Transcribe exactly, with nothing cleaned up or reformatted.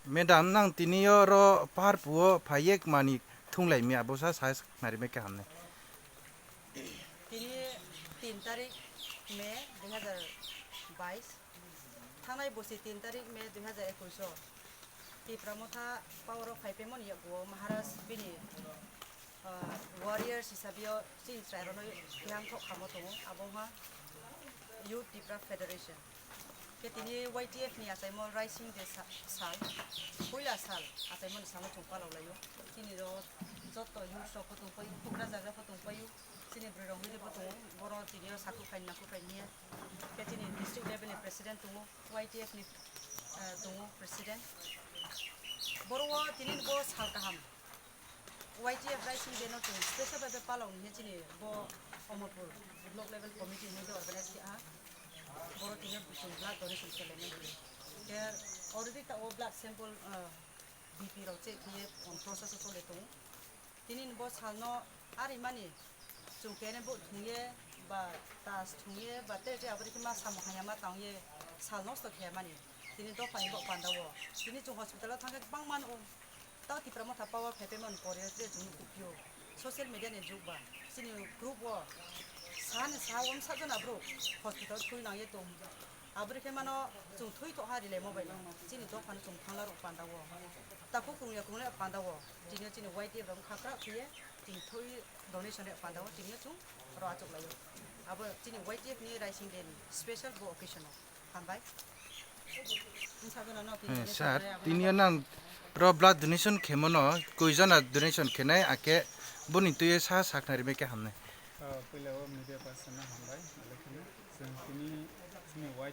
Madam, nang tini oro Paharpur o phaiye mani thunglai mi abo sa sa nari me kaham ne. Tini tin tarik May dui hazar bais, thangnai bosi tin tarik May dui hazar ekwis o Tipra Motha power o phai phaimani yakgo Maharaj bini ah, warriors hisabio chini chwrairokno tihang thok khamo tongo, abo wngkha Youth Tipra Federation. Khe tini Y T F ni achaimo Raising Day sa-, sal, puila sal achaimoni salo chwng palok laio. Chini rok joto youth rok bo tongpaio, Kokrajhar rok bo tongpaio, chini bwrwi rok hwnwi bo tongo, boro tini o sakhuk phaini nakhuk phaini hiya. Khe chini district level ni president tongo, Y T F ni, eh, tongo president. Boro o tini bo sal kaham. Y T F Raising Day no chwng special bai palok ni chini bo Omorpur block level committee ni organize khe ha. Boro tini chwng blood donation khe lainai. Khe already ta o blood sample, ah, B P rok check khe, um, process o chole tongo. Tini bo sal no ari mani chwng kene bo thungye ba tas thungye ba te te abri khe ma samung haya ma tangye sal nosto khe mani. Tini dophani bo panda o. Tini chwng hospital o thangkhe bangma no. Tao Tipra Motha power phai phaimani pore je chwng nukphio. Social media ni jug ba. Chini group o sani sa wng sakjana bro hospital thwi nangye tong. Abri khe mano chwng thwi thok ha rilai mobile no. Chini dophano chwng thangla rok panda o. Takhuk krungya krungle panda o. Tini chini Y T F rok khakra khiye chwng thwi donation rok panda o. Tini chwng ro achuk laio. Abo chini Y T F ni Raising Day ni special bo occasion o. Hambai. Wng sakjana no tini Hmm, sir, tini nang pro blood donation khemo no koi jona donation khenai ake boni tuye sa sakna rime ke hamne. Ah, puila o media person no hambai, alekhe no. Chwng tini chini Y